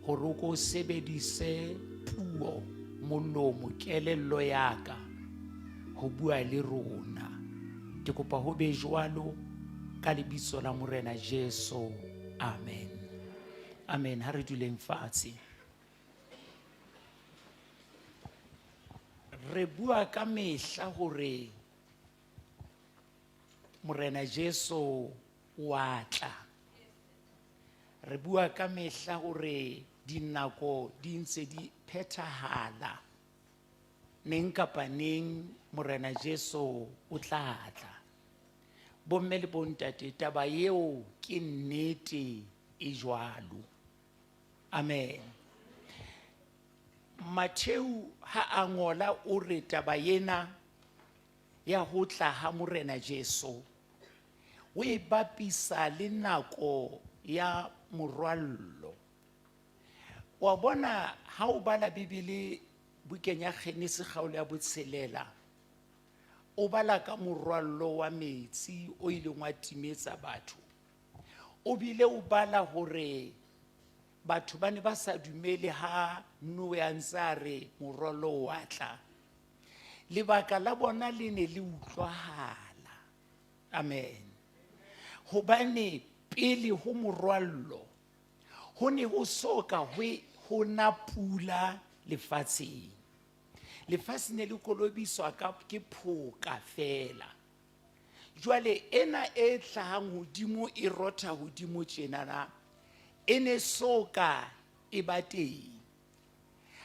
Hore o ko sebedise puo, molomo, kelello ya ka ho bua le rona. Ke kopa ho be jwalo ka lebitso la Morena Jesu. Amen. Amen. Ha re duleng fatshe. Re bua ka mehla hore Morena Jesu wa tla. Re bua ka mehla hore dinako di ntse di phethahala. Neng kapa neng Morena Jesu o tla tla. Bomme le bontate, taba eo ke nnete e jwalo. Amen. Mattheu ha a ngola o re taba ena ya ho tla ha Morena Jesu o e bapisa le nako ya morwallo. Wa bona ha o bala Bibele bukeng ya Genesi kgaolo ya botshelela, o bala ka morwallo wa metsi o ileng wa timetsa batho. O bile o bala hore batho ba ne ba sa dumele ha Noe a ntse a re morwallo wa tla. Lebaka la bona le ne le utlwahala. Amen. Hobane pele ho morwallo ho ne ho so ka ho na pula lefatsheng. Lefatshe ne le kolobiswa ka ke phoka fela. Jwale ena e hlahang hodimo e rotha hodimo tjenana e ne so ka e ba teng.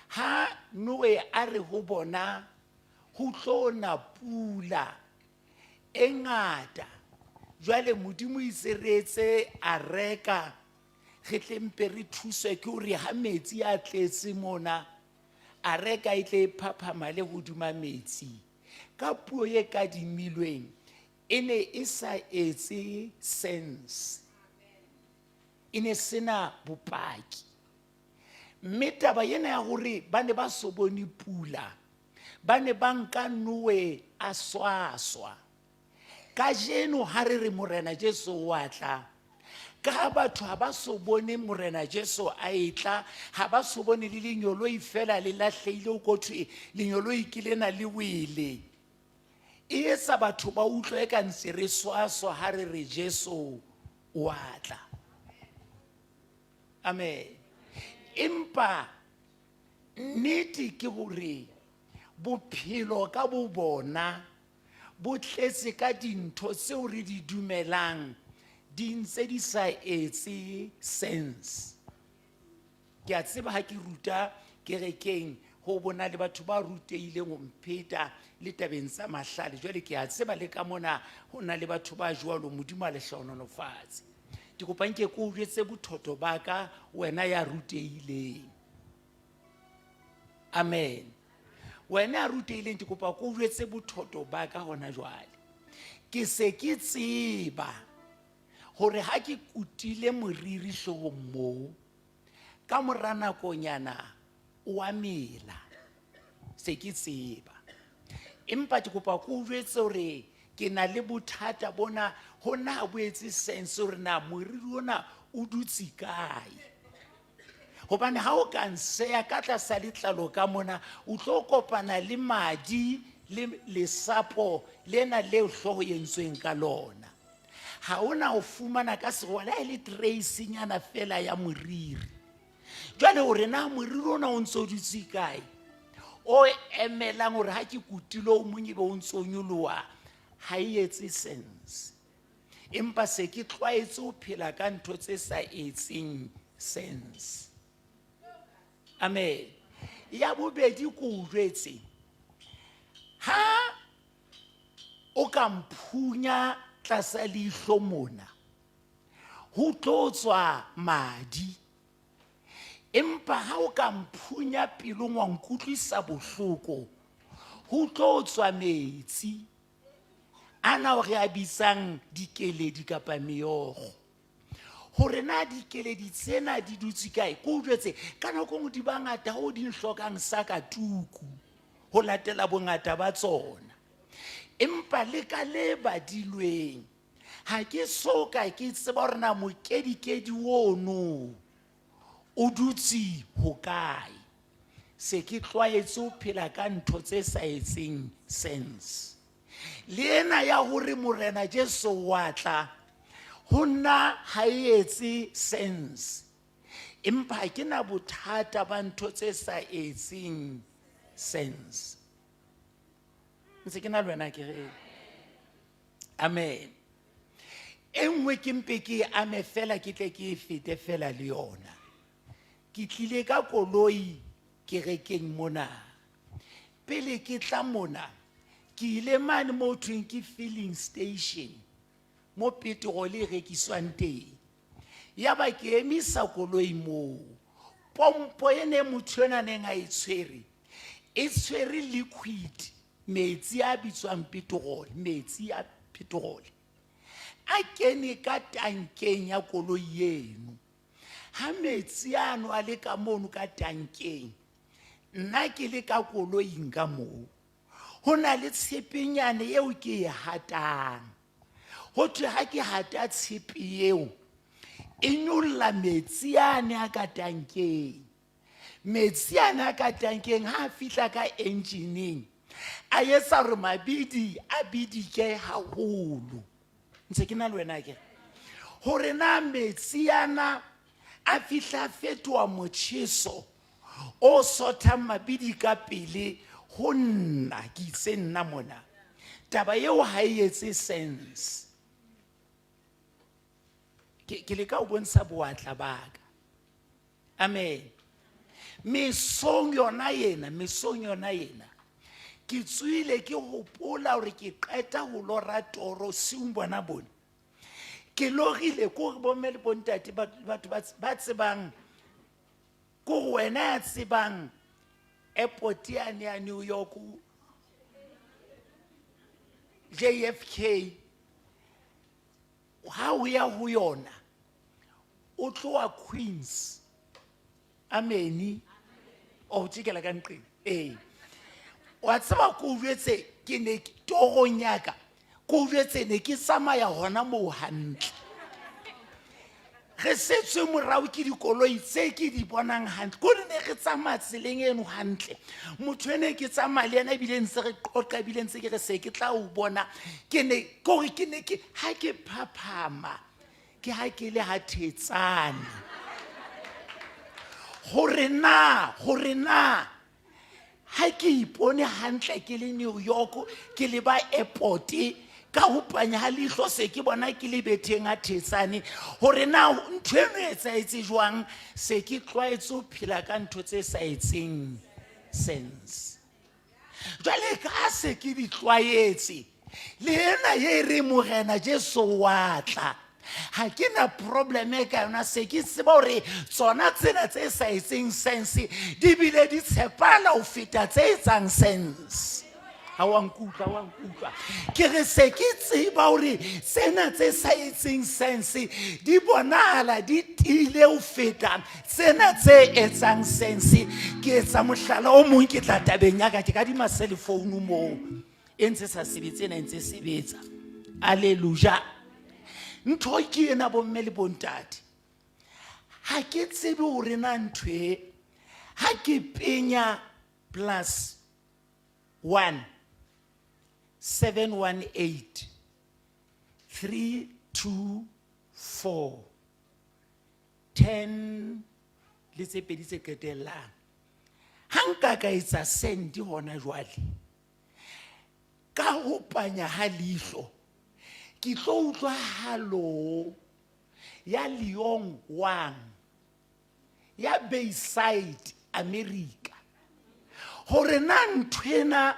Ha Noe a re ho bona ho tlo na pula e ngata, jwale Modimo itse re etse areka re tle mpe re thuswe ke hore ha metsi a tletse mona areka e tle e phaphamale hodima metsi. Ka puo e kadimilweng e ne e sa etse sense, e ne sena bopaki. Mme taba ena ya hore ba ne ba so bone pula, ba ne ba nka Noe a swaswa. Kajeno ha re re Morena Jesu wa tla, ka ha batho ha ba so bone Morena Jesu a etla, ha ba so bone le lenyoloi fela le lahlehile, o ko thwe lenyoloi ke lena le wele. E etsa batho ba utlwe ka ntse re swaswa ha re re Jesu wa tla. Amen. Empa nnete ke hore bophelo ka bo bona bo tletse ka dintho tseo re di dumelang di ntse di sa etse sense. Ke a tseba ha ke ruta kerekeng ho bona le batho ba rutehileng ho mpheta le tabeng tsa mahlale. Jwale ke a tseba le ka mona ho na le batho ba jwalo, Modimo a le hlohonolofatse. Ke kopa nke ke o jwetse bothoto ba ka wena ya rutehileng. Amen. Wena ya rutehileng ke kopa ke o jwetse bothoto ba ka hona jwale. Ke se ke tseba hore ha ke kutile moriri hloohong moo, ka mora nakonyana o a mela. Se ke tseba. Empa ke kopa ke o jwetse hore ke na le bothata bona, hona ha bo etse sense hore na moriri ona o dutse kae. Hobane ha o ka nseya ka tlasa letlalo ka mona, o tlo kopana le madi le lesapo lena leo hlooho e entsweng ka lona. Ha o na ho fumana ka sekgowa le ha e le trace-nyana fela ya moriri. Jwale hore na moriri ona o ntso dutse kae, o emelang hore ha ke kutile o mong ebe o ntso nyoloha, ha e etse sense. Empa se ke tlwaetse ho phela ka ntho tse sa etseng sense. Amen. Ya bobedi ko o jwetse, ha o ka mphunya tlasa leihlo mona, ho tlo tswa madi. Empa ha o ka mphunya pelong wa nkutlwisa bohloko, ho tlo tswa metsi ana o re a bitsang dikeledi kapa meokgo. Hore na dikeledi tsena di dutse kae, ke o jwetse ka nako nngwe di bangata ho di hlokang sa ka tuku ho latela bongata ba tsona. Empa le ka le badilweng, ha ke so ka ke tseba hore na mokedikedi ono o dutse hokae. Se ke tlwaetse ho phela ka ntho tse sa etseng sense. Le ena ya hore Morena Jesu wa tla, ho nna ha e etse sense. Empa ha ke na bothata ba ntho tse sa etseng sense. Ntse ke na le wena ke re. Amen. E nngwe ke mpe ke e ame fela ke tle ke e fete fela le yona. Ke tlile ka koloi kerekeng mona. Pele ke tla mona, ke ile mane mo thweng ke filling station, mo petrol e rekiswang teng. Yaba ke emisa koloi moo. Pompo e ne motho enwa neng a e tshwere, e tshwere liquid, metsi a bitswang petrol, metsi a petrol. A kene ka tankeng ya koloi eno. Ha metsi ano a le ka mono ka tankeng, nna ke le ka koloing ka moo. Ho na le tshepenyane eo ke e hatang. Ho thwe ha ke hata tshepe eo, e nyolla metsi ane a ka tankeng. Metsi ane a ka tankeng ha a fihla ka enjineng, a etsa hore mabidi a bidike haholo. Ntse ke na le wena ke? Hore na metsi ana a fihla a fetoha motjheso o sothang mabidi ka pele ho nna, ke itse nna mona. Taba eo ha e etse sense. Ke leka ho bontsha bowatla ba ka. Amen. Mesong yona ena, mesong yona ena, ke tswile ke hopola hore ke qeta ho lora toro siung bona bone. Ke lorile ko re bomme le bontate batho ba tsebang, ko re wena ya tsebang airport yane ya New York, JFK, ha o ya ho yona, o tloha Queens. Ameni. O tjekela ka nqeng. Ee. Wa tseba ko o jwetse ke ne ke torong ya ka, ko o jwetse ne ke tsamaya hona moo hantle. Re setswe morao ke dikoloi tse ke di bonang hantle. Ko re ne re tsamaya tseleng eno hantle. Motho ene ke tsamaya le yena ebile ntse re qoqa ebile ntse ke re se ke tla o bona. Ke ne kore ke ne ke ha ke phaphama ke ha ke le ha Thetsane. Hore na, hore na ha ke ipone hantle ke le New York, ke le ba airport, ka ho panya ha leihlo se ke bona ke le betheng ha Thetsane. Hore na ntho eno e etsahetse jwang, se ke tlwaetse ho phela ka ntho tse sa etseng sense. Jwale ka se ke di tlwaetse, le ena ye re Morena Jesu wa tla, ha ke na problem ka yona. Se ke tseba hore tsona tsena tse sa etseng sense di bile di tshepala ho feta tse etsang sense. Ha wa nkutlwa, wa nkutlwa. Ke re se ke tseba hore tsena tse sa etseng sense di bonahala di tiile ho feta tsena tse etsang sense. Ke etsa mohlala o mong, ke tla tabeng ya ka, ke kadima cell phone moo e ntse sa sebetse, ena e ntse sebetsa. Alleluia. Ntho ke ena bomme le bontate. Ha ke tsebe hore na ntho e, ha ke penya plus 1 718 3 2 4 10 le tse pedi tse qetellang. Ha nka ka etsa send hona jwale, ka ho panya ha leihlo, ke tlo utlwa halo ya Leon Wang ya Bayside, America. Hore na nthwena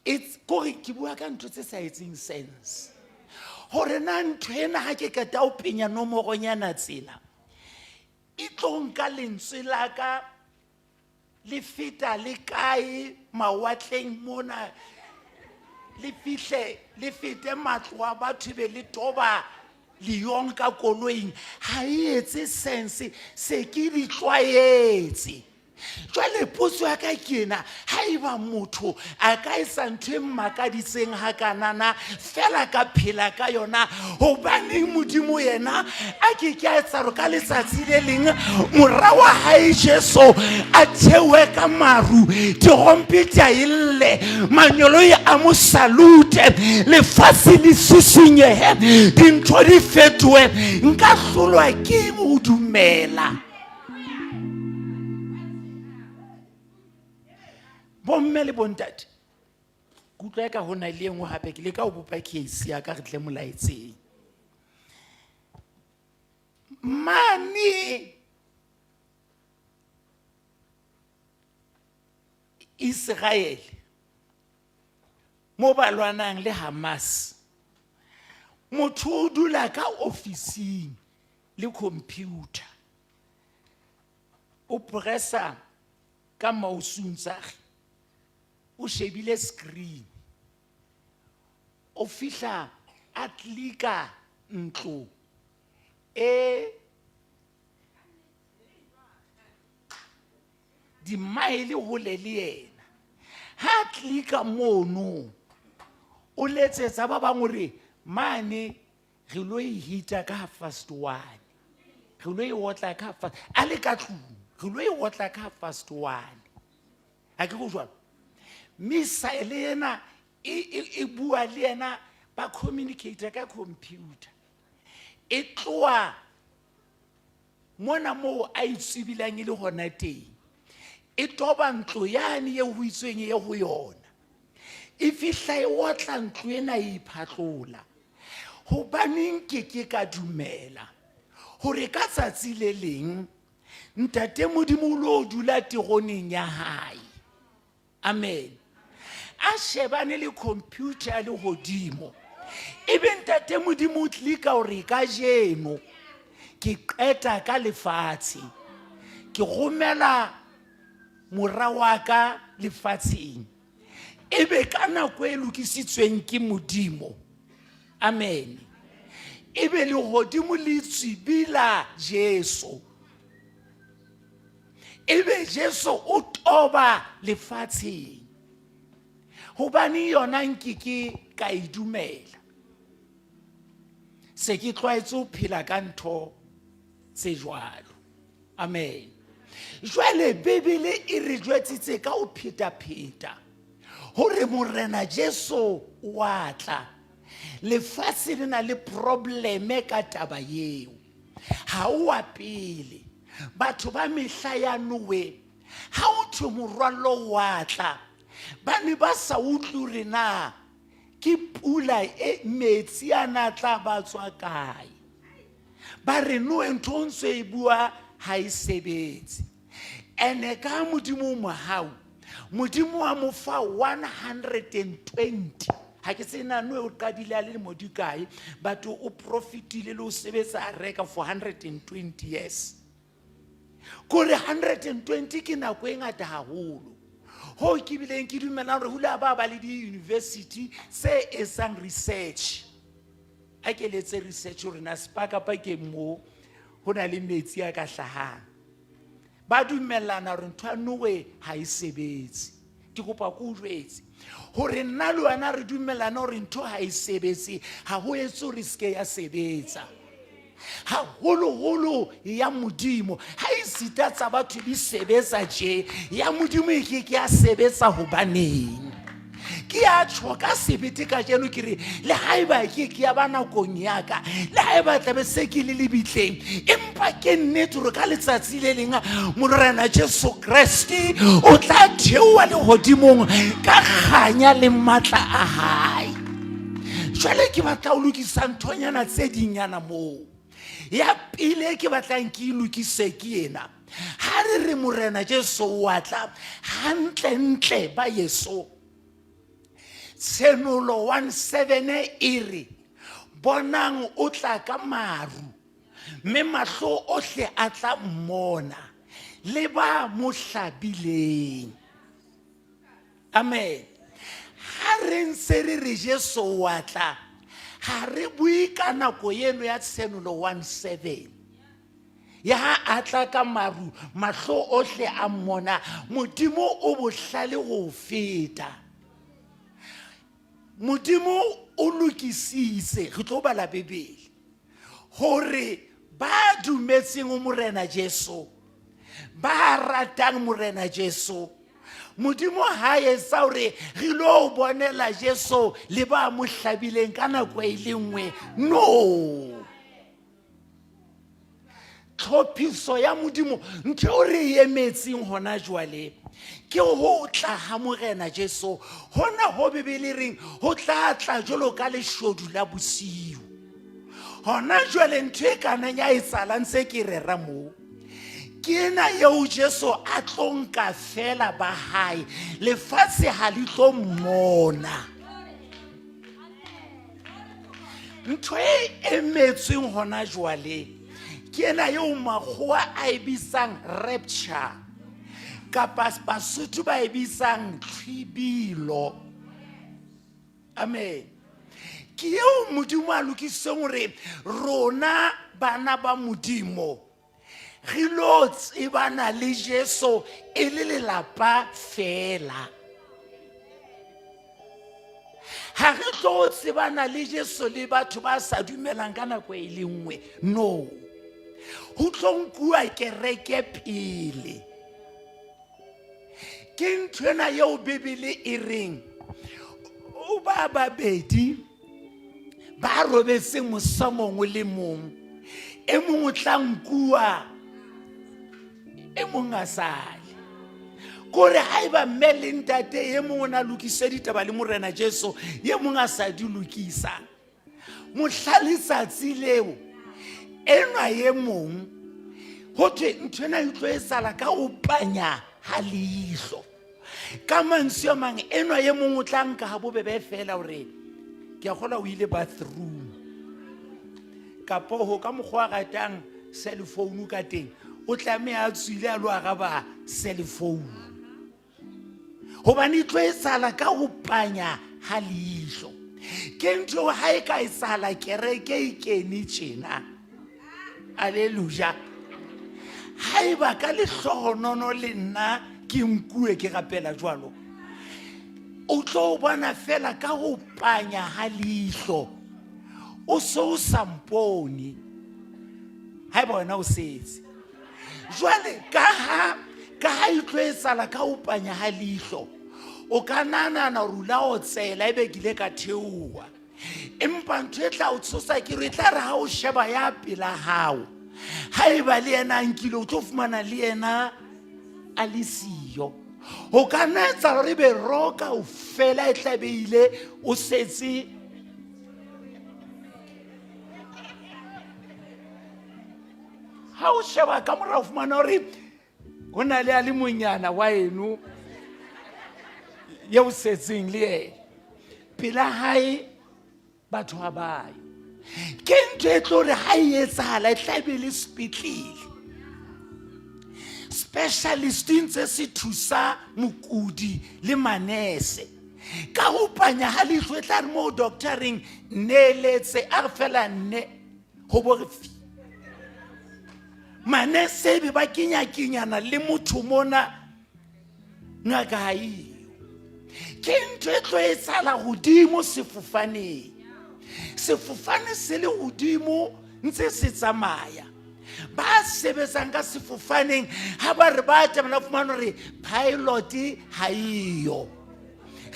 it's kore ke bua ka ntho tse sa etseng sense. Hore na nthwena ha ke qeta ho penya nomoronyana tsena, e tlo nka lentswe la ka le feta le kae mawatleng mona, le fihle le fete matlo a batho be le toba Leon ka koloing. Ha e etse sense, se ke di tlwaetse. Jwale potso ya ka ke ena, haeba motho a ka etsa ntho e mmakaditseng hakanana fela ka phela ka yona, hobaneng Modimo yena a ke ke a etsa hore ka letsatsi le leng mora wa hae Jesu a theohe ka maru, dirompeta e lle, manyoloi a mo salute, lefatshe le sisinyehe, dintho di fetohe, nka hlolwa ke eng ho dumela? Bomme le bontate, ke utlwa eka ho na le e nngwe hape, ke leka ho bopa case ya ka re tle molaetseng. Mane Israel mo ba lwanang le Hamas, motho o dula ka ofising le computer, o pressa ka mousung tsage, o shebile screen, o fihla a klika ntlo e dimaele hole le yena. Ha a klika mono, o letsetsa ba bang hore mane re lo e hita ka half past one, re lo e otla ka half past, a le ka tlung, re lo e otla ka half past one. Ha ke go jwalo? Missile ena e bua le yena, ba communicate ka computer. E tloha mona moo a itsebilang e le hona teng, e toba ntlo yane eo ho itsweng e ho yona, e fihla e otla ntlo ena e iphatlola. Hobaneng ke ke ka dumela hore ka tsatsi le leng Ntate Modimo o lo dula teroneng ya hae, amen, a shebane le computer ya lehodimo, ebe Ntate Modimo o tlika hore kajeno ke qeta ka lefatshe, ke romela mora wa ka lefatsheng, ebe ka nako e lokisitsweng ke Modimo, amen, ebe lehodimo le tswibila Jesu, ebe Jesu o toba lefatsheng. Hobane yona nke ke ka e dumela, se ke tlwaetse ho phela ka ntho tse jwalo, amen. Jwale Bibele e re jwetsitse ka ho pheta-pheta hore Morena Jesu wa tla. Lefatshe le na le probleme ka taba eo. Ha o wa pele. Batho ba mehla ya Noe, ha o thwe morwallo wa tla, ba ne ba sa utlwe hore na ke pula e metsi a na tla ba tswa kae. Ba re Noe ntho o ntse e bua ha e sebetse. Ene ka Modimo o mohau, Modimo wa mo fa 120. Ha ke tsebe na Noe o qadile a le lemo di kae, but o profitile le ho sebetsa a reka for 120 years. Kore 120 ke nako e ngata haholo. Hoo ke bileng ke dumelang hore ho ile ba ba le di-university tse etsang research. A ke letse research hore na sepakapakeng moo ho na le metsi a ka hlahang. Ba dumellana hore ntho ya Noe ha e sebetse. Ke kopa ke o jwetse hore nna le wena re dumellane hore ntho ha e sebetse, ha ho etse hore e seke ya sebetsa. Haholoholo ya Modimo, ha e sita tsa batho di sebetsa tje, ya Modimo e ke ke ya sebetsa hobaneng? Ke a tjho ka sebete kajeno ke re, le haeba ke ke ya ba nakong ya ka, le haeba tlabe se ke le lebitleng, empa ke nnete hore ka letsatsi le leng Morena Jesu Kreste o tla theoha lehodimong ka kganya le matla a hae. Jwale ke batla ho lokisa nthonyana tse dinyana moo. Ya pele ke batlang ke e lokise ke ena. Ha re re Morena Jesu wa tla, hantlentle ba Yeso. Tshenolo 1:7 e re, bonang o tla ka maru, mme mahlo ohle a tla mmona, le ba mo hlabileng. Amen. Ha re ntse re re Jesu wa tla, ha re bue ka nako eno ya Tshenolo 1:7. Ya ha a tla ka maru, mahlo ohle a mmona. Modimo o bohlale go feta. Modimo o lokisitse, re tlo bala Bibele, gore ba dumetseng ho Morena Jesu, ba ratang Morena Jesu, Modimo ha etsa gore re lo bonela Jesu le ba mo hlabileng ka nako e le nngwe. No. Tlhophiso ya Modimo, ntho eo re e emetseng hona jwale ke ho tla ha Morena Jesu. Hona ho Bibele reng ho tla tla jwalo ka leshodu la bosiu. Hona jwale ntho e kanang ya etsahala ntse ke rera moo, ke ena eo Jesu a tlo nka fela ba hae, lefatshe ha le tlo mmona. Ntho e emetsweng hona jwale ke ena eo makgowa a e bitsang rapture, kapa Basotho ba e bitsang tlhwibilo. Amen. Ke eo Modimo a lokisitseng hore rona bana ba Modimo re lo tsebana le Jesu e le lelapa fela. Ha re tlo tsebana le Jesu le batho ba sa dumelang ka nako e le nngwe. No. Ho tlo nkuwa kereke pele. Ke ntho ena eo Bibele e reng o ba babedi ba robetseng mosa mongwe le mong, e mong o tla nkuwa, e mong a sale. Kore haeba mme le ntate e mong o na lokise ditaba le Morena Jesu, e mong a sa di lokisa, mohla letsatsi leo enwa e mong ho thwe ntho ena e tlo etsahala ka ho panya ha leihlo. Ka mantswe a mang, enwa e mong o tla nka ha bobebe fela hore ke a kgolwa o ile bathroom, kapo ho ka mokgwa a ratang cell phone ka teng, o tlameha a tswile a lo araba cell phone, hobane e tlo etsahala ka ho panya ha leihlo. Ke ntho ha e ka etsahala kereke e kene tjena. Alleluia. Haeba ka lehlohonono le nna ke nkuwe ke rapela jwalo, o tlo bona fela ka ho panya ha leihlo o so o sa mpone haeba wena o setse. Jwale ka ha e tlo etsahala ka ho panya ha leihlo, o ka nahana hore o la otsela ebe ke ile ka theoha. Empa ntho e tla o tshosa ke re e tla re ha o sheba ya pela hao, haeba le yena a nkile, o tlo fumana le yena a le siyo. Ho ka nna etsahala hore ebe ro kaofela e tla be ile o setse. Ha o sheba ka mora o fumana hore ho na le a le monyana wa eno eo setseng le yena pela hae, batho ha bayo. Ke ntho e tlo re ha e etsahala e tla be le sepetlele, specialist ntse se thusa mokudi le manese ka ho panya ha leihlo. E tla re moo doctor reng neeletse a re fela nne ho bo re fi manese be ba kenyakenyana le motho mona, ngaka ha eyo. Ke ntho e tlo etsahala hodimo sefofaneng, sefofane se le hodimo ntse se tsamaya. Ba sebetsang ka sefofaneng ha ba re ba tlamela fumana hore pilot ha eyo,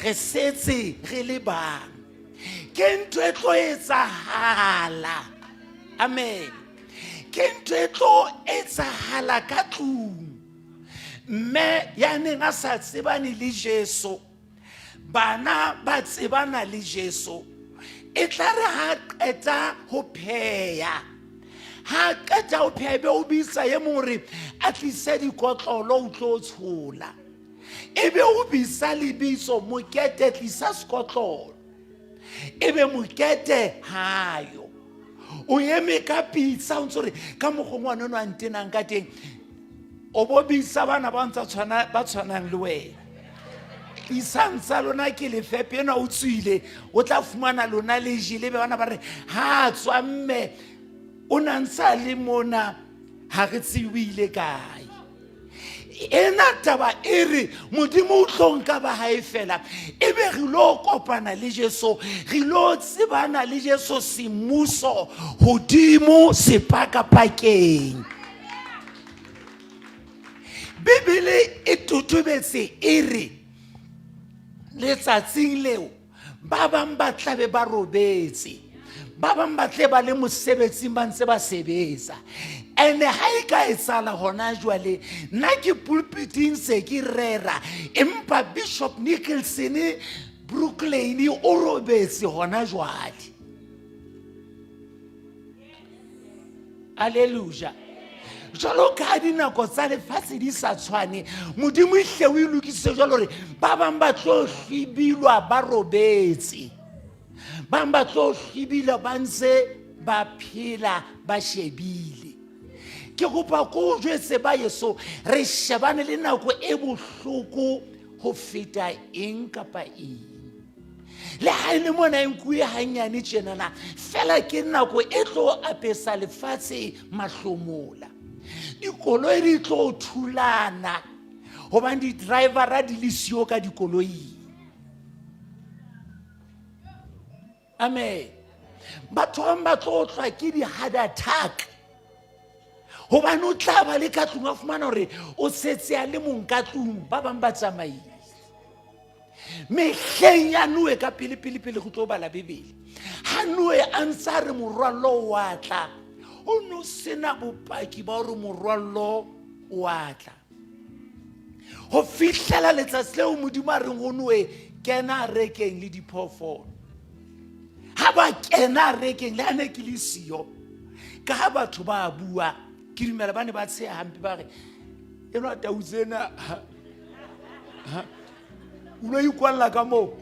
re setse re le bang. Ke ntho e tlo etsahala. Amen. Ke ntho e tlo etsahala ka tlung. Mme ya neng a sa tsebane le Jesu, bana ba tsebana le Jesu, e tla re ha qeta ho pheha, ha qeta ho pheha ebe o bitsa e mong hore a tlise dikotlolo o tlo tshola, ebe o bitsa lebitso Mokete tlisa sekotlolo, ebe Mokete hayo, o eme ka pitsa o ntse re ka mokgwa ngwana ono a ntenang ka teng, o bo bitsa bana ba ntsa tshwana ba tshwanang le wena, tlisang tsa lona ke lefepe. Enwa o tswile, o tla fumana lona le jele, be bana ba re ha tswa mme o na ntsa le mona. Ga re tsebe o ile kae. Ena taba e re Modimo o tlo nka ba hae fela, ebe re lo kopana le Jesu, re lo tsebana le Jesu semmuso hodimo sepakapakeng. Bibele e totobetse e re letsatsing leo ba bang ba tlabe ba robetse, ba bang ba tle ba le mosebetsing ba ntse ba sebetsa. Ene ha e ka etsahala hona jwale, nna ke pulpiting se ke rera, empa Bishop Nicholson Brooklyn o robetse hona jwale. Alleluia. Jwalo ka dinako tsa lefatshe di sa tshwane, Modimo ehle o e lokisitse jwalo hore ba bang ba tlo hlibilwa ba robetse, bang ba tlo hlibilwa ba ntse ba phela ba shebile. Ke kopa ko o jwetse ba yeso, re shebane le nako e bohloko ho feta eng kapa eng. Le ha e le mona e nkuwe hanyane tjenana, fela ke nako e tlo apesa lefatshe mahlomola. Dikoloi di tlo thulana hobane di-drivera di le siyo ka dikoloing. Amen. Batho ba bang ba tlo otlwa ke di-heart attack hobane o tla ba le ka tlung a fumana hore o setse a le mong ka tlung, ba bang ba tsamaile. Mehleng ya Noe ka pele pele pele go tlo bala Bibele, ha Noe a ntse a re morwallo wa tla, o no sena bopaki ba hore morwallo wa tla ho fihlela letsatsi leo Modimo a reng ho Noe, kena rekeng le diphoofolo. Ha ba kena rekeng, le ha ne ke le siyo, ka ha batho ba bua, ke dumela ba ne ba tsheha hampe, ba re enwa tau tsena o lo ikwalla ka moo.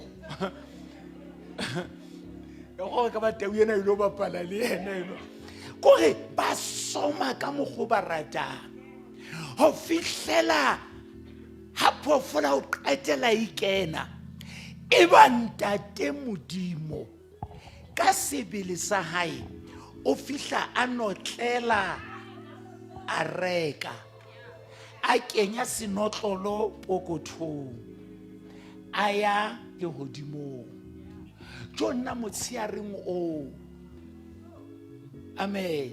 Ya gore ka ba tau ena ile bapala le yena eno, kore ba soma ka mokgo ba ratang ho fihlela ha phoofolo ho qetela e kena. E ba ntate Modimo ka sebele sa hae o fihla a notlela a reka, a kenya senotlolo pokothong, a ya lehodimong. Jo nna motsheareng oo. Amen.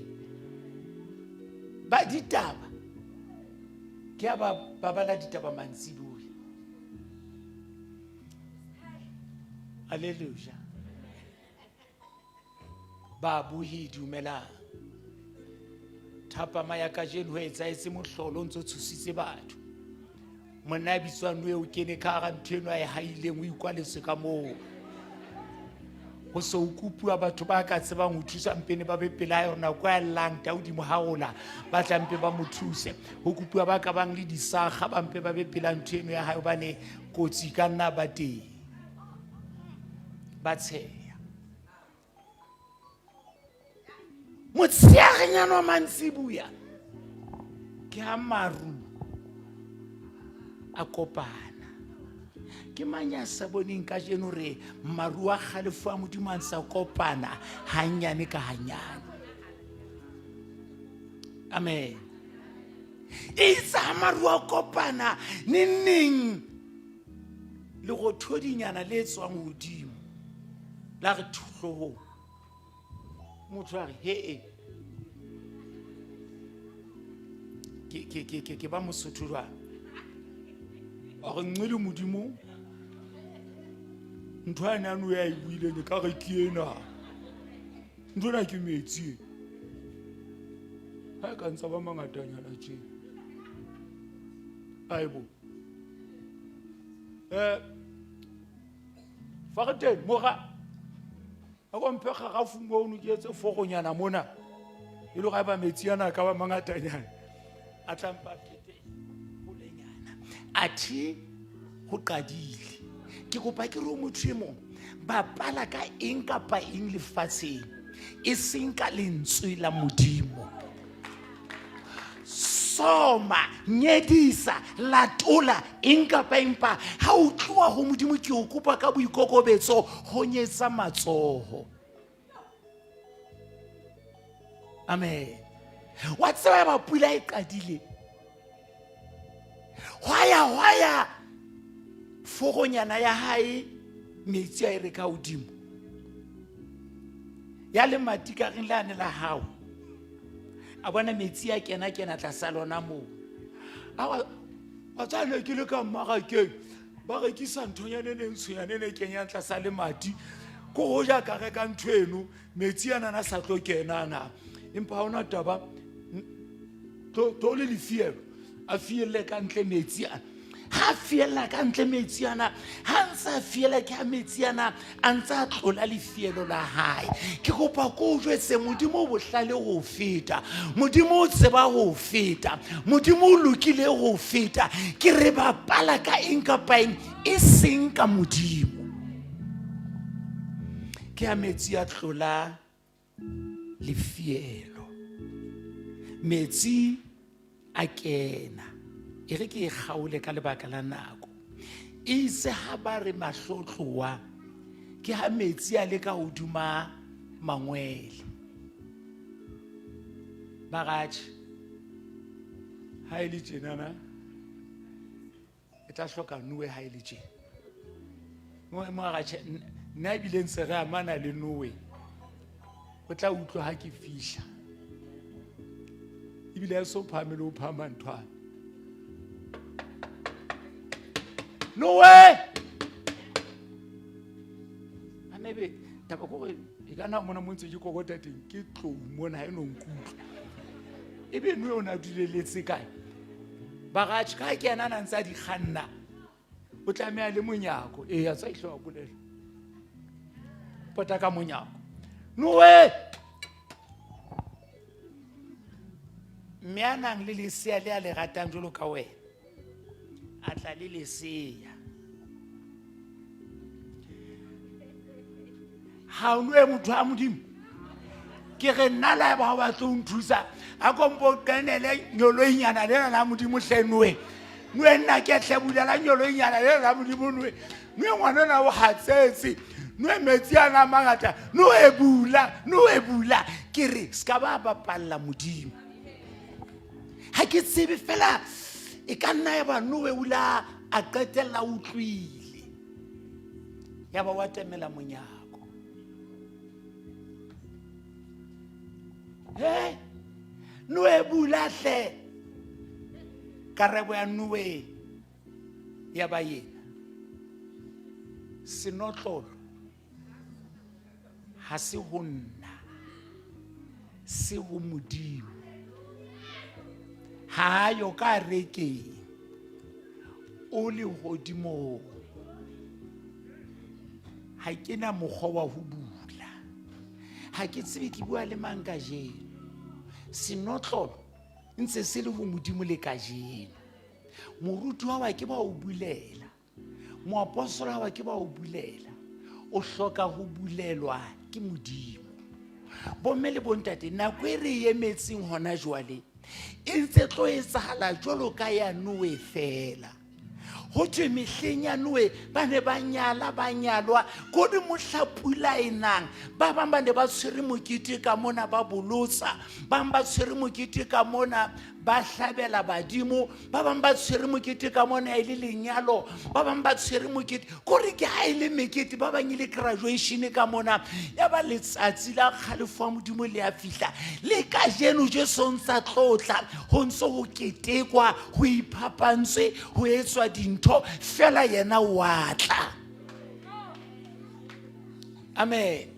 Ba ditaba ke a ba bala ditaba mantsiboya. Alleluia. Ba bohi dumelang. Thapama ya kajeno ho etsahetse mohlolo o ntso tshositse batho. Monna ya bitswang Noe o kene ka hara ntho eno a e haileng, o ikwaletswe ka moo. Ho se ho kopuwa batho ba ka tsebang ho thusa mpene ba be pela hae hore nako ya llang taodimo ha rola ba tla mpe ba mo thuse. Ho kopuwa ba ka bang le disakga ba mpe ba be pela ntho eno ya hae hobane kotsi ka nna ba teng. Ba tsheya. Motshearenyana wa mantsibuya ke ha maru a kopana. Ke mang ya sa boneng kajeno re maru a kgalefo a Modimo a ntsa kopana hanyane ka hanyane? Amen. Itse ha maru a kopana neng neng lerothodinyana le tswang hodimo la re thuhlogong. Motho a re he e ke ba Mosotho jwang? A re nqele Modimo ntho ya nano ya e buileng e ka re ke ena. Ntho ena ke metsi e. Ha e ka ntsa ba mangatanyana tje. Aibo. Fa re teng mora a ko mphe gagafu mono ke etse foronyana mona e le ga ba metsi ana ka ba mangatanyana a tla mpa fete holenyana athe ho qadile. Ke kopa ke re o motho e mong bapala ka eng kapa eng lefatsheng e seng ka lentswe la Modimo. Soma, nyedisa, latola eng kapa empa ha o tloha ho Modimo ke o kopa ka boikokobetso honyetsa matsoho. Amen. Wa tseba ya ba pula e qadile. Hwaya hwaya foronyana ya hae metsi a e re ka hodimo. Ya lemati ka reng lane la hao. A bona metsi a kena kena tlasa lona moo. A wa tseba ne ke le ka mmarakeng ba rekisa nthonyane e ntshonyane e kenyang tlasa lemati ko go ja ka reka ntho eno metsi a nana sa tlo kenana empa ga ona taba to le lefielo a fielle ka ntle metsi ana ha fiella ka ntle metsi ana ha ntse a fiela ke a metsi ana a ntse a tlola lefielo la hae ke kopa ko o jwetse modimo o bohlale go feta modimo o tseba go feta modimo o lokile go feta ke re bapala ka eng kapa eng e seng ka modimo ke a metsi a tlola lefielo metsi a kena e re ke e kgaole ka lebaka la nako e itse ha ba re mahlotloa ke ha metsi a le ka hodima mangwele bagatše ha e le tjenana e tla hloka noe ha e le tje mogatše nna ebile ntse re amana le noe o tla utlwa ha ke fihla ebile a so phame le o phama nthwana noe anebe taba kore e ka na mona mo ntse ke kokota teng ke tlou mona ha e no nkutlwa ebe noe o ne a duleletse kae bagatše ka ke ena a na ntse a di kganna o tlameha le monyako ee a tsa itlhe wa bolela pota ka monyako noe mme a nang le lesea le a le ratang jalo ka wena a tla le lesea ga o noe motho a modimo ke re nna la ba ba tlo nthusa a kompo kenele nyoloinyana lena la modimo hle noe noe nna ke hle bulela nyoloinyana lena la modimo noe noe ngwana ona o hatsetse noe metsi a na mangata noe bula noe bula ke re se ka ba bapalla modimo ga ke tsebe fela e ka nna ya ba noe o la a qetella utlwile ya ba wa temela monyako he noe bula hle karabo ya noe ya ba yena senotlolo ha se ho nna se ho modimo ha yo ka rekeng o lehodimong ha ke na mokgwa wa ho bula ha ke tsebe ke bua le mang kajeno senotlolo ntse se le ho modimo le kajeno moruti wa wa ke ba o bulela moapostola wa ke ba o bulela o hloka ho bulelwa ke modimo bomme le bontate nako e re emetseng hona jwale e ntse tlo etsahala jwalo ka ya noe fela go thwe mehleng ya noe ba ne ba nyala ba nyalwa ko di mohla pula e nang ba bang ba ne ba tshwere mokete ka mona ba bolotsa bang ba tshwere mokete ka mona ba hlabela badimo ba bangwe ba tshwere mokete ka mona e le lenyalo ba bangwe ba tshwere mokete kore ke ga e le mekete ba bangwe e le graduation ka mona ya ba letsatsi la kgalefo wa modimo le ya fihla le kajeno jesu ntsa tlotla go ntse go ketekwa go iphapantswe go etswa dintho fela yena wa tla amen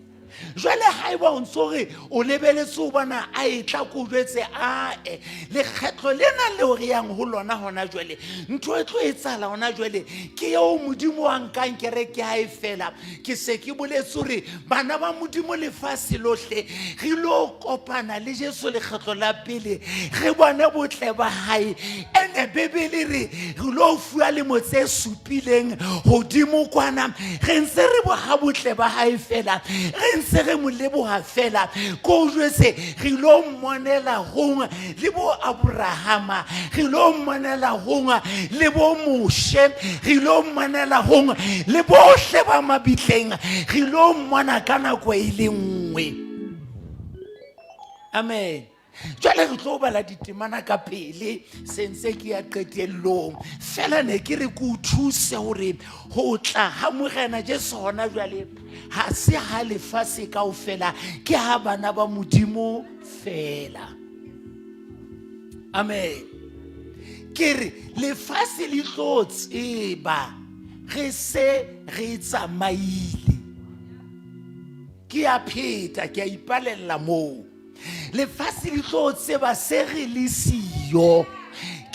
jwale ga e ba o ntse gore o lebeletse o bona a e tla ko jwetse ae lekgetlho lena leo re yang go lona gona jwale ntho e tlo e tsala gona jwale ke eo modimo wa nkang kereke ga e fela ke se ke boletse gore bana ba modimo lefatshe lotlhe re lo kopana le jesu lekgetlho la pele re bone botle ba gae ene bebele re re lo fuwa lemo tse supileng godimo kwana re ntse re boga botle ba gae fela re ntse re mo leboga fela ko o jwetse re lo mmonela gongwe le bo aborahama re lo mmonela gongwe le bo moshe re lo mmonela gongwe le bohle ba mabitleng re lo mmona ka nako e le nngwe amen. Jwale re tlo bala ditemana ka pele se ntse ke ya qetellong. Fela ne ke re ke o thuse hore ho tla ha Morena Jesu hona jwale ha se ha lefatshe kaofela, ke ha bana ba Modimo fela. Amen. Ke re lefatshe le tlo tseba re se re tsamaile. Ke a pheta, ke a ipalella moo. Lefatshe le tlo tseba se re le siyo.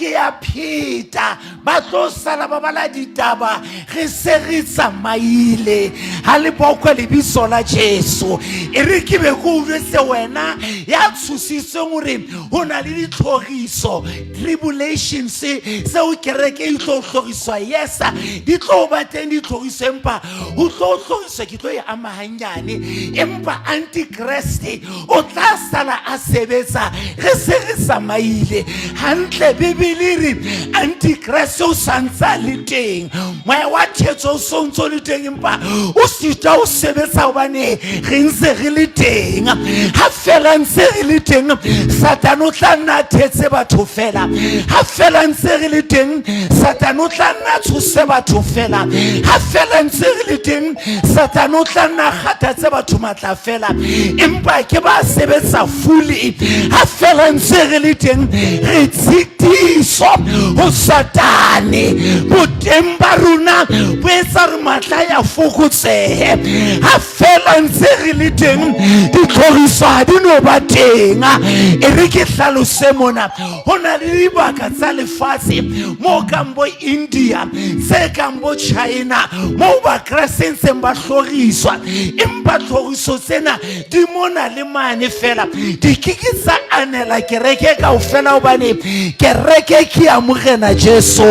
Ke a pheta, ba tlo sala ba bala ditaba re se re tsamaile. Ha le bokwe lebitso la Jesu. E re ke be ke o jwetse wena ya tshositsweng hore ho na le ditlhoriso, tribulations tseo kereke e tlo hloriswa. Yes, di tlo ba teng ditlhoriso, empa ho tlo hloriswa ke tlo e ama hanyane. Empa antikreste o tla sala a sebetsa re se re tsamaile. Hantle Bibele re antikreste o santse a le teng, moya wa thetso o so ntso le teng, empa o sita o sebetsa hobane re ntse re le teng. Ha fela ntse re le teng, Satane o tla nna a thetse batho fela. Ha fela ntse re le teng, Satane o tla nna a tshose batho fela. Ha fela ntse re le teng, Satane o tla nna a kgathatse batho matla fela, empa ke ba sebetsa fuli. Ha fela ntse re le teng, re tshitiso ho Satane. Boteng ba rona bo etsa re matla ya fokotsehe. Ha fela ntse re le teng, ditlhoriso ha di no ba teng. E re ke hlalose mona, ho na le dibaka tsa lefatshe mo kang bo India, tse kang bo China, moo Bakreste ntseng ba hloriswa, empa tlhoriso tsena di mona le mane fela, di ke ke tsa anela kereke kaofela, hobane kereke ke ya Morena Jesu.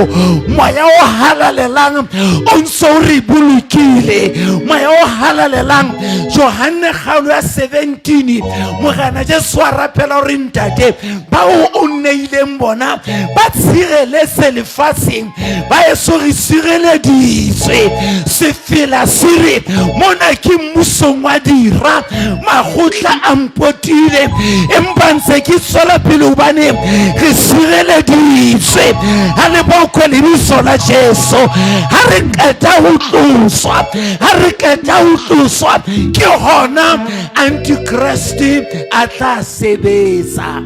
Moya o halalelang o ntse o re bolokile. Moya o halalelang, Johanne kgaolo ya 17, Morena Jesu a rapela hore ntate bao o nneileng bona ba tshireletse lefatsheng, ba eso re sireleditswe. Sefela se re mona ke mmusong wa dira, makgotla a mpotile, empa ntse ke tswela pele hobane re sireleditswe. Ha le bokwe lebitso la Jesu. Ha re qeta ho tloswa, ha re qeta ho tloswa, ke hona antikreste a tla sebetsa.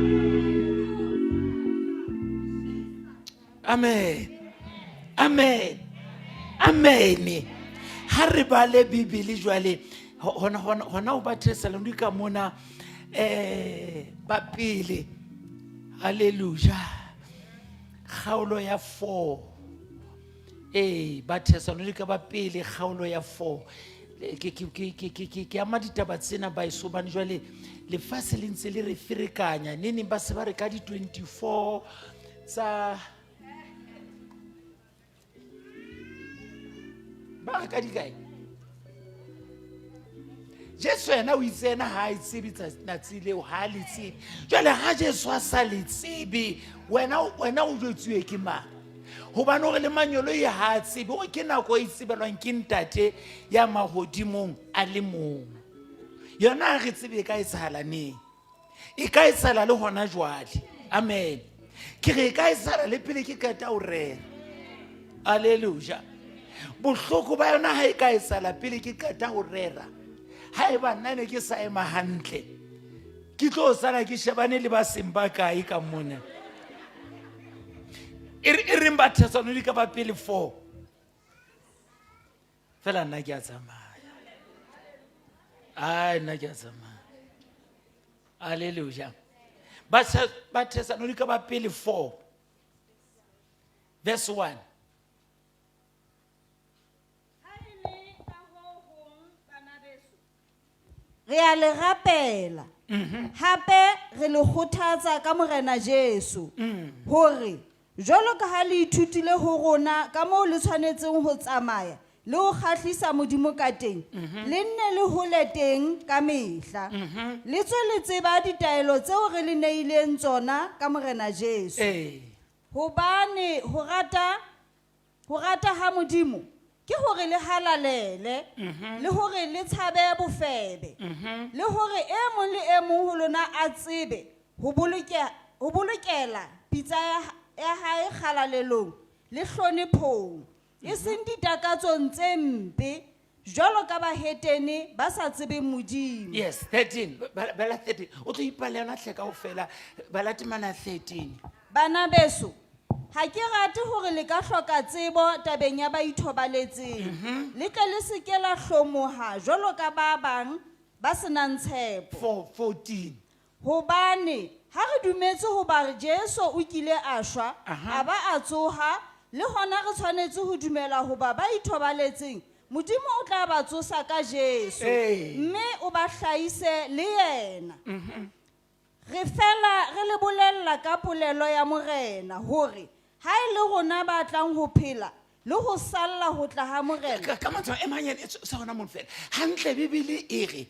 Amen. Amen. Amen. Ha re bale Bibele jwale, hona hona hona ho ba Thessalonika mona, ba pele. Hallelujah. Kgaolo ya 4. Ba Thessalonika ba pele kgaolo ya 4. Ke ama ditaba tsena baeso, hobane jwale lefatshe le ntse le re ferekanya. Neneng ba se ba re ka di 24 tsa ba re ka di kae? Jesu yena o itse yena ha a e tsebe tsatsi leo, ha a le tsebe. Jwale ha Jesu a sa le tsebe, wena o jwetsuwe ke mang? Hobane hore le manyolo e ha a tsebe, hore ke nako e tsebelwang ke ntate ya mahodimong a le mong. Yona ha re tsebe e ka etsahala neng, e ka etsahala le hona jwale. Amen. Ke re e ka etsahala le pele ke qeta ho rera. Hallelujah. Bohloko ba yona ha e ka etsahala pele ke qeta ho rera, ha eba nna ne ke sa ema hantle, ke tlo sala ke shebane le ba seng ba kae ka mona. E reng ba Thessalonika ba pele 4. Fela nna ke a tsamaya. Ai, nna ke a tsamaya. Hallelujah. Ba Thessalonika ba pele 4 verse 1. Re a le rapela. Hape re le kgothatsa ka Morena Jesu hore jwalo ka ha le ithutile ho rona ka moo le tshwanetseng ho tsamaya le ho kgahlisa Modimo ka teng, le nne le hole teng ka mehla. Le tswe le tseba ditaelo tseo re le neileng tsona ka Morena Jesu. Hobane ho rata ha Modimo ke hore le halalele, le hore le tshabe bofebe, le hore e mong le e mong ho lona a tsebe ho ho bolokela pitsa ya hae kgalalelong le hlonephong, e seng ditakatsong tse mpe jwalo ka bahetene ba sa tsebeng Modimo. Yes, 13. Bala 13. O tlo ipalla yona hle kaofela. Bala temana 13. Bana beso, ha ke rate hore le ka hloka tsebo tabeng ya ba ithobaletseng. Le tle le se ke la hlomoha jwalo ka ba bang ba senang tshepo. 14. Hobane ha re dumetse hoba Jesu o kile a shwa, a ba a tsoha, le hona re tshwanetse ho dumela hoba ba ithobaletseng Modimo o tla ba tsosa ka Jesu, mme o ba hlahise le yena. Re fela re le bolella ka polelo ya Morena hore ha e le rona ba tlang ho phela le ho salla ho tla ha Morena. Ka mantswe a manyane, sa hona mono fela. Hantle Bibele e re,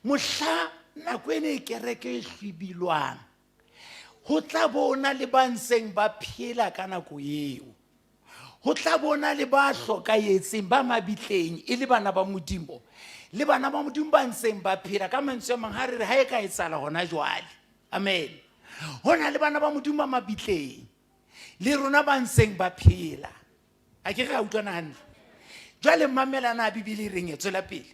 mohla nako ena e kereke e hlwibilwang, ho tla bona le ba ntseng ba phela ka nako eo. Ho tla bona le ba hlokahetseng, ba mabitleng, e le bana ba Modimo. Le bana ba Modimo ba ntseng ba phela. Ka mantswe a mang, ha re re ha e ka etsahala hona jwale. Amen. Ho na le bana ba Modimo ba mabitleng, le rona ba ntseng ba phela. Ha ke re a utlwana hantle. Jwale mamela na Bibele e reng, e tswela pele.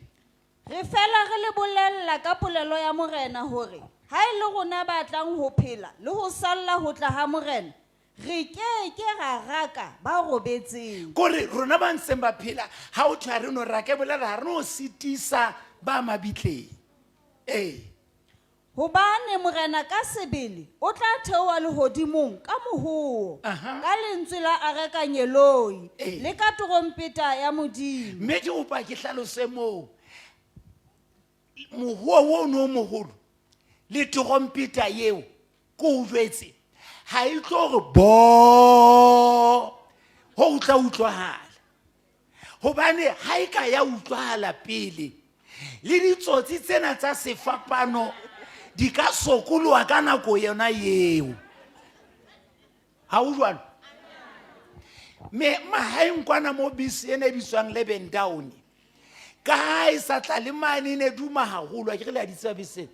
Re fela re le bolella ka polelo ya Morena hore ha e le rona ba tlang ho phela le ho salla ho tla ha Morena, re ke ke ra raka ba robetseng. Kore rona ba ntseng ba phela, ha o thwe ha re no raka, e bolela ha re no sitisa ba mabitleng. Ee. Hobane Morena ka sebele o tla theoha lehodimong ka mohoo, ka lentswe la arekanyeloi, le ka terompeta ya Modimo. Mme ke kopa ke hlalose moo. Mohoo o no moholo le terompeta eo ke o jwetse, ha e tlo re bo, ho tla utlwahala. Hobane ha e ka ya utlwahala pele, le ditsotsi tsena tsa sefapano di ka sokoloha ka nako yona eo. Ha ho jwalo? Me mahaeng kwana mo bese ena e bitswang Leben Down, ka ha e sa tla le mane e ne duma haholo, ha ke re le a di tseba bese ena.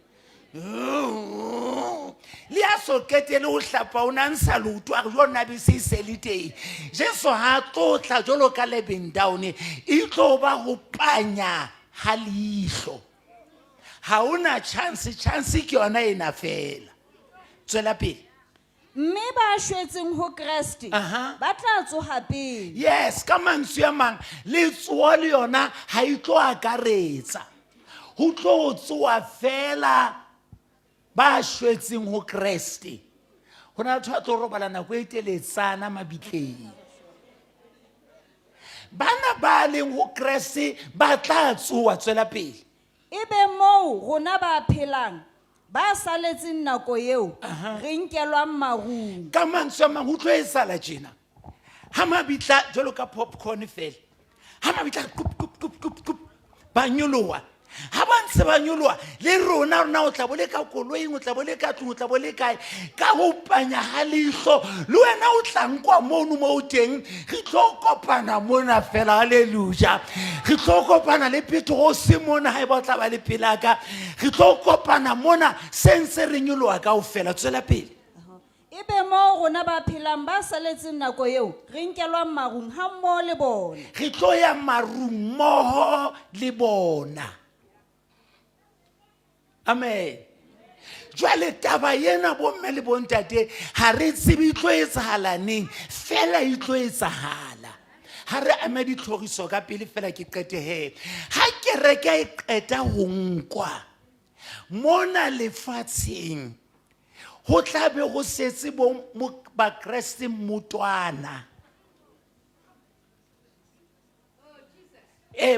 Le ya so qetele ho hlapa, o na ntsha leoto, a re jwalo nna bese e se le teng. Jesu ha a tlo tla jwalo ka Leben Down, e tlo ba ho panya ha leihlo. Ha hona chance, chance ke yona ena fela. Tswela pele. Mme ba shwetseng ho Kreste ba tla tsoha pele. Yes, ka mantswe a mang, le tsoho le yona ha e tlo akaretsa. Ho tlo tsoha fela ba shwetseng ho Kreste. Ho na le batho ba tlo robala nako e teletsana mabitleng. Bana ba leng ho Kreste ba tla tsoha, tswela pele. Ebe moo rona ba phelang, ba saletseng nako eo, re nkelwang marung. Ka mantswe a mang, ho tlo etsahala tjena. Ha mabitla jwalo ka popcorn fela. Ha mabitla kup, kup, kup, kup, kup, ba nyoloha. Ha ba ntse ba nyoloha, le rona, rona o tla bo le ka koloing, o tla bo le ka tlung, o tla bo le kae. Ka ho panya ha leihlo, le wena o tla nkwa mono mo o teng, re tlo kopana mona fela, hallelujah. Re tlo kopana le Petrose mona, ha eba o tla ba le pelaka. Re tlo kopana mona, se ntse re nyoloha kaofela. Tswela pele. Ebe moo rona ba phelang ba saletseng nako eo, re nkelwang marung ha mmoho le bona. Re tlo ya marung mmoho le bona. Amen. Jwale taba ena bomme le bontate ha re tsebe e tlo etsahala neng, fela e tlo etsahala. Ha re ame ditlhoriso ka pele fela ke qete he. Ha kereke e qeta ho nkwa mona lefatsheng, ho tla be ho setse bo Bakreste mmotwana.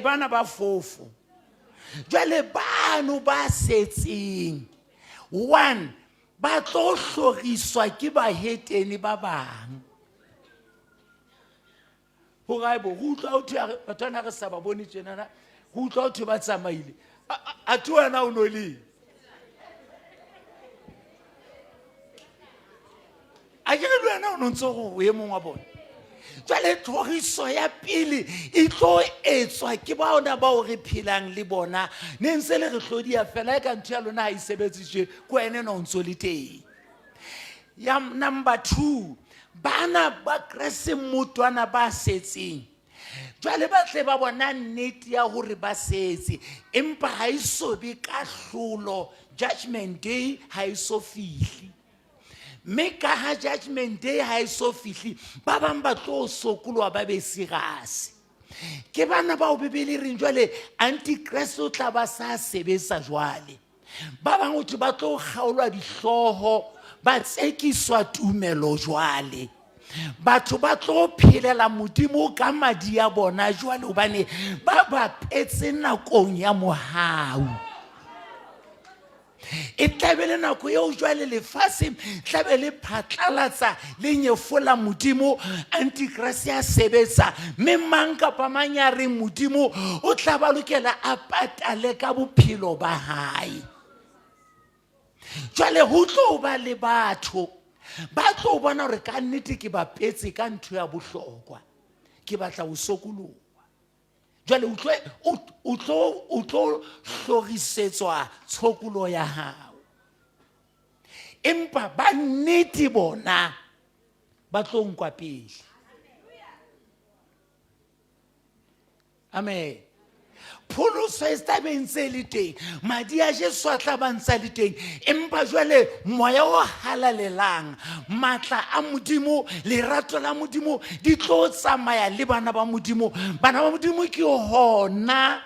Bana ba fofo. Jwale bano ba setseng, one, ba tlo hloriswa ke bahetene ba bang. Hore haebo, re utlwa ho thwe ha re, batho bana re sa ba bone tjenana, re utlwa ho thwe ba tsamaile. A thwe wena o no le eng? A ke re le wena o no ntse o re o e mong wa bona. Jwale tlhoriso ya pele e tlo etswa ke baona bao re phelang le bona. Ne ntse le re hlodiya fela e ka ntho ya lona ha e sebetse tje, ke wena enwa o ntso le teng. Ya number 2, bana ba Kreste-mmotwana ba setseng. Jwale ba tle ba bona nnete ya hore ba setse, empa ha e so be kahlolo, judgment day ha e so fihle. Mme ka ha judgment day ha e so fihle, ba bang ba tlo sokoloha ba be serious. Ke bana bao Bibele e reng jwale Antichrist o tla ba sa sebetsa jwale. Ba bang ho thwe ba tlo kgaolwa dihlooho, ba tsekiswa tumelo jwale. Batho ba tlo phelela Modimo ka madi a bona jwale hobane ba bapetse nakong ya mohau. E tlabe le nako eo jwale lefatshe tlabe le phatlalatsa le nyefola Modimo, Antichrist ya sebetsa, mme mang kapa mang ya reng Modimo o tla ba lokela a patale ka bophelo ba hae. Jwale ho tlo ba le batho ba tlo bona hore ka nnete ke bapetse ka ntho ya bohlokwa, ke batla ho sokoloha. Jwale o tlo hlorisetswa tshokolo ya hao. Empa ba nnete bona ba tlo nkwa pele. Amen. Pholoso e tla be ntse e le teng, madi a Jesu a tla ba ntse a le teng, empa jwale moya o halalelang, matla a Modimo, lerato la Modimo di tlo tsamaya le bana ba Modimo. Bana ba Modimo ke hona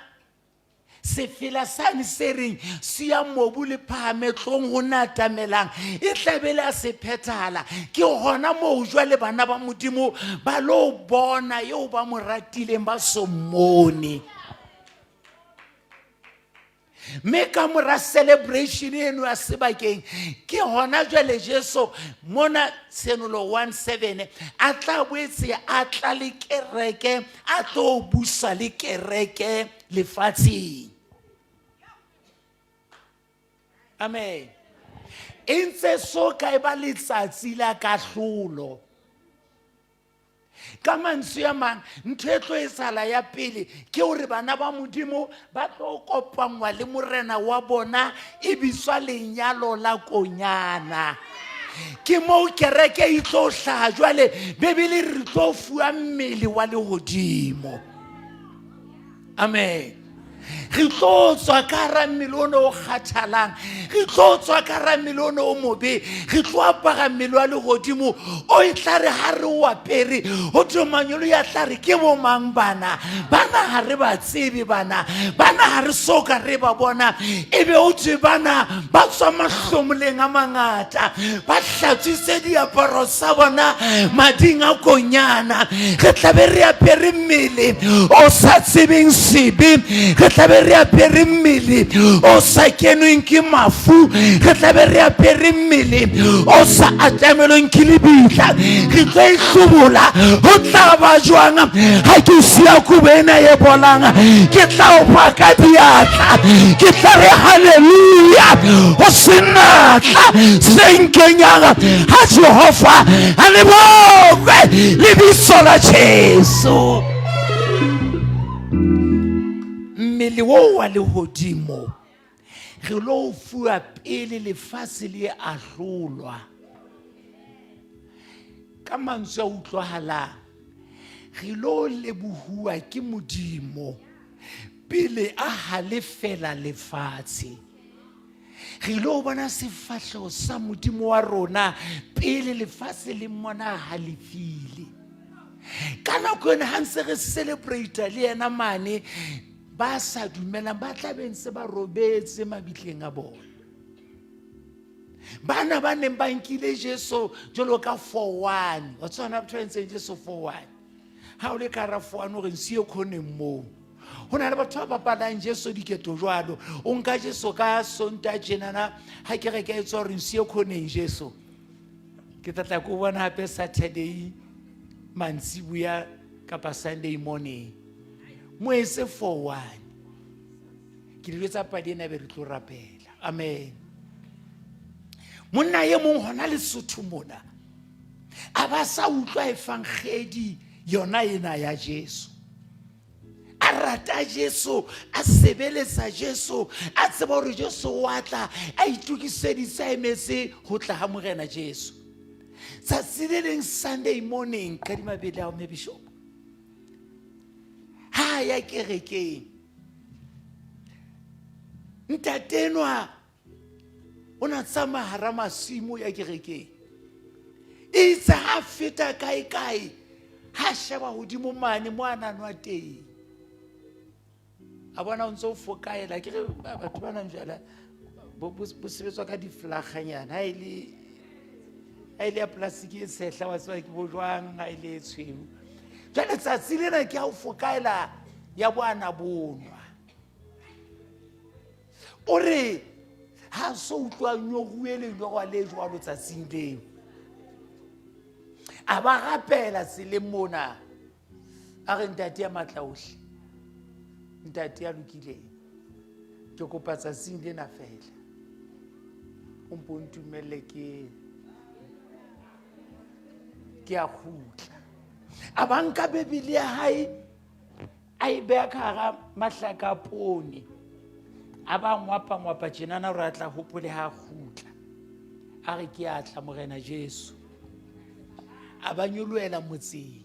sefela sane se reng siya mobu le phahame tlong ho natamelang e tlabe le a se phethahala. Ke hona moo jwale bana ba Modimo ba lo bona eo ba mo ratileng ba so mmone. Mme ka mora celebration eno ya sebakeng ke hona jwale Jesu mona Tshenolo 1:7 a tla boetse a tla le kereke, a tlo busa le kereke lefatsheng. Amen. E ntse so ka e ba letsatsi la kahlolo. Ka mantswe a mang, ntho e tlo etsahala ya pele ke hore bana ba Modimo ba tlo kopanngwa le morena wa bona, e bitswa lenyalo la konyana. Ke moo kereke e tlo hlaha jwale, Bibele re tlo fuwa mmele wa lehodimo. Amen. Re tlo tswa ka hara mmele ono o kgathalang, re tlo tswa ka hara mmele ono o mobe, re tlo apara mmele wa lehodimo o e tla re ha re o apere ho thwe manyolo ya tla re ke bo mang bana, bana ha re ba tsebe, bana bana ha re so ka re ba bona, ebe ho thwe bana ba tswa mahlomoleng a mangata, ba hlatswitse diaparo tsa bona mading a konyana. Re tla be re apere mmele o sa tsebeng sebe, re tla be re apere mmele o sa kenweng ke mafu, re tla be re apere mmele o sa atamelweng ke lebitla. Re tlo e hlobola. Ho tla ba jwang ha ke siya kobo ena e bolang? Ke tla o fa ka diatla, ke tla re haleluya, ho se natla se nkenyang ha Jehova a le bokwe lebitso la Jesu. Mmele wo wa lehodimo re lo fuwa pele lefatshe le ahlolwa. Ka mantswe a utlwahalang, re lo lebohuwa ke Modimo pele a halefela lefatshe. Re lo bona sefahleho sa Modimo wa rona pele lefatshe le mmona halefile. Ka nako ena ha ntse re celebrate le yena mane, ba sa dumelang ba tla be ntse ba robetse mabitleng a bona. Bana ba neng ba nkile Jesu jwalo ka 4-1, wa tseba batho ba entseng Jesu 4-1. Ha o le ka hara 4-1 o re nsiye khoneng moo. Ho na le batho ba bapalang Jesu diketo jwalo. O nka Jesu ka Sontaha tjenana ha kereke e tswa, o re nsiye khoneng Jesu. Ke tla tla ko bona hape Saturday mantsibuya kapa Sunday morning. Mo etse 4-1. Ke le jwetsa padi ena be re tlo rapela. Amen. Monna e mong hona Lesotho mona a ba sa utlwa evangeli. Yona ena ya Jesu. A rata Jesu, a sebeletsa Jesu, a tseba hore Jesu wa tla, a itokiseditse a emetse ho tla ha Morena Jesu. Tsatsi le leng Sunday morning, ka dimabele ao mme bishop. Ha ya kerekeng. Ntate enwa o na tsamaya hara masimo ya kerekeng. Itse ha feta kae kae, ha sheba hodimo mane mo a na nwa teng. A bona o ntse o fokaela ke re batho ba nang jala bo sebetswa ka diflaganyana ha e le ya plastiki e tshehla wa tseba ke bo jwang ha e le e tshweu. Jwale tsatsi lena ke ha o fokaela ya boana bonwa. O re ha so utlwa nyoruwe lenyorwa le jwalo tsatsing leo. A ba rapela tseleng mona. A re ntate ya matla ohle, ntate ya lokileng, ke kopa tsatsing lena fela o mpo ntumelle ke a kgutla. A ba nka Bibele ya hae a e beha ka hara mahlaka a poone, a ba ngwapa-ngwapa tjenana hore a tla hopole ha a kgutla. A re ke a tla Morena Jesu. A ba nyolohela motseng.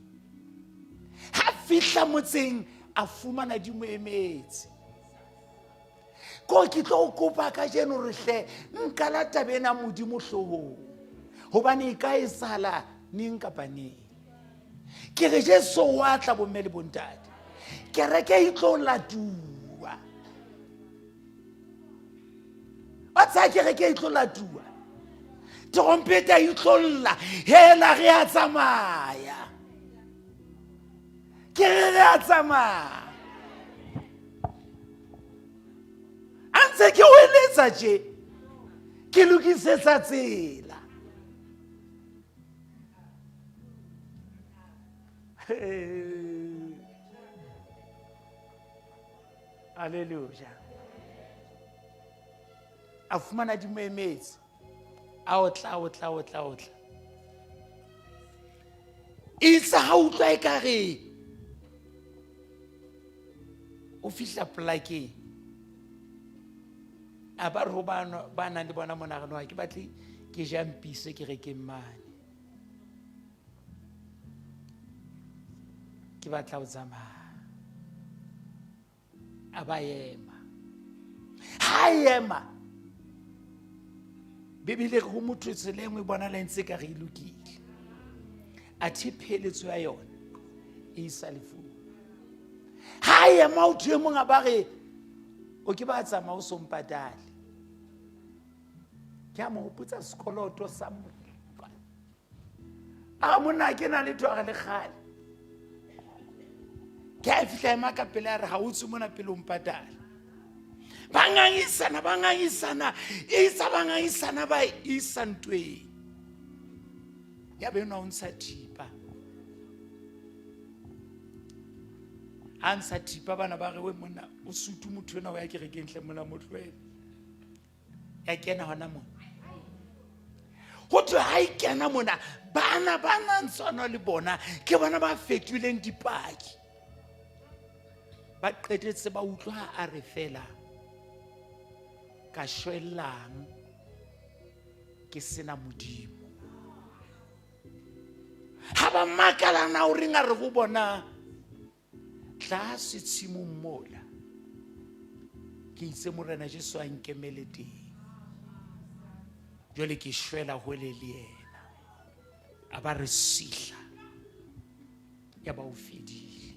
Ha fihla motseng a fumana di mo emetse. Ko ke tlo o kopa kajeno re hle nka la taba ena Modimo hloohong, hobane e ka etsahala neng kapa neng. Ke re Jesu wa tla bomme le bontate, kereke e tlo latuwa. Ba tsaya kereke e tlo latuwa, trompeta e tlo lla, hela re a tsamaya. Ke re re a tsamaya. A ntse ke hweletsa tje, ke lokisetsa tsela. Hallelujah. A fumana di mo emetse. A otla, otla, otla, otla. Itse ha utlwa ekare o fihla plakeng. A ba re ho ba nang le bona mona, re no ha ke batle ke jampise kerekeng mane. Ke batla ho tsamaya. A ba ema. Ha ema, Bibele re ho motho tsela e nngwe e bonahala e ntse ka re e lokile, athe pheletso ya yona e isa lefung. Ha ema o thwe mong a ba re o ke ba tsamaya o so mpatale. Ke a mo hopotsa sekoloto sa mo. A monna ke na le tho a re le kgale. Ke a fihla ema ka pele a re ha o tswe mona pele o mpatale. Ba ngangisana, ba ngangisana, isa ba ngangisana, ba isa ntweng. Ya be enwa o ntsha thipa. A ntsha thipa, bana ba re we monna o sutu motho enwa o ya kerekeng hle mona mo tlohele. Ya kena hona mona. Ho thwe ha e kena mona, bana ba nang tswana le bona ke bona ba fetohileng dipaki. Ba qetetse ba utlwa ha a re fela ka shwellang ke sena Modimo. Ha ba makala na o reng a re ho bona tlase tshimong mola, ke itse Morena Jesu a nkemele teng, jwale ke shwela hole le yena. A ba re sihla, ya ba o fedile.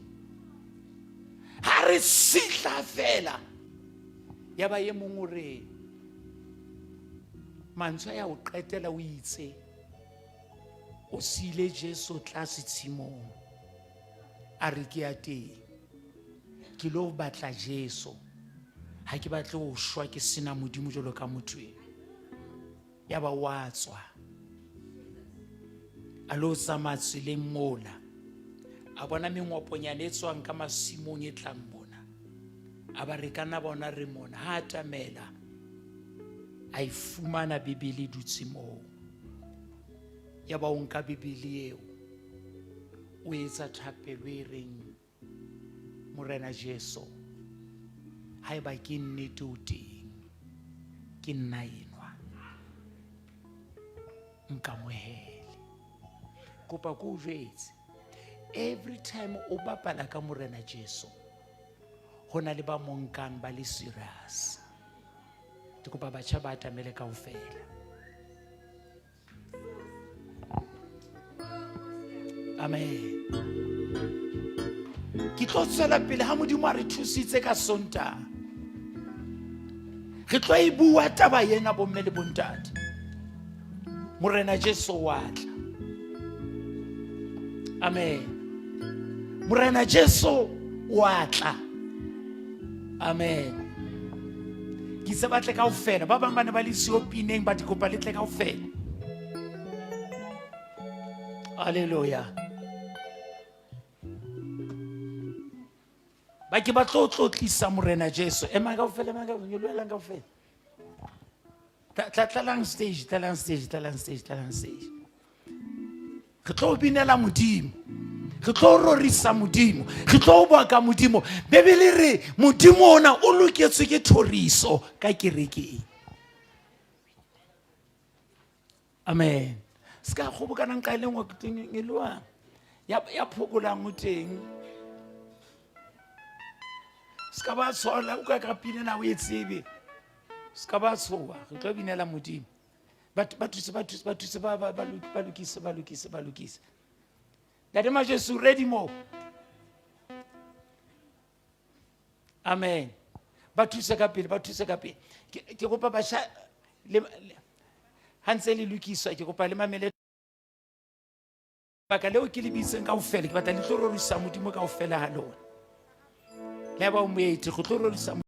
Ha re sihla fela, ya ba e mong o re mantswe ya ho qetela o itse o siile Jesu tlase tshimong, a re ke ya teng, ke lo batla Jesu, ha ke batle ho shwa ke sena Modimo jwalo ka motho eno. Ya ba wa tswa a lo tsamaya tseleng mola, a bona mengwaponyana e tswang ka masimong e tlang mona, a ba re ka nna bona re mona. Ha atamela a e fumana Bibele e dutse moo. Ya ba o nka Bibele eo, O etsa thapelo e reng, Morena Jesu, haeba ke nnete o teng, ke nna enwa, nkamohele. Kopa ko o jwetse, every time o bapala ka Morena Jesu, ho na le ba mo nkang ba le serious. Ke kopa batjha ba atamele kaofela. Amen. Ke tlo tswela pele ha Modimo a re thusitse ka Sontaha. Re tlo e bua taba ena bomme le bontate. Morena Jesu wa tla. Amen. Morena Jesu wa tla. Amen. Ke se batle kaofela. Ba bang ba ne ba le siyo pineng, ba di kopa le tle kaofela. Hallelujah. Ba ke ba tlo tlotlisa Morena Jesu. Ema kaofela, ema kaofela, nyolohelang kaofela. Tlalang stage, tlalang stage, tlalang stage, tlalang stage. Re tlo binela Modimo. Re tlo rorisa Modimo. Re tlo boka Modimo. Bibele re Modimo ona o loketswe ke thoriso ka kerekeng. Amen. Se ka kgobokanang ka e le nngwe teng e loang. Ya phokolang o teng. Se ka ba tshola o ka ka pina na o e tsebe. Se ka ba tshoha, re tlo binela Modimo. Ba thuse, ba thuse, ba thuse, ba lokise, ba lokise, ba lokise. Ntate Majesu, ready mo. Amen. Ba thuse ka pele, ba thuse ka pele. Ke kopa basha le ha ntse le lokiswa, ke kopa le mamele baka leo ke le bitseng kaofela. Ke batla le tlo rorisa Modimo kaofela ha lona. Le ba o moeti, go tlo rorisa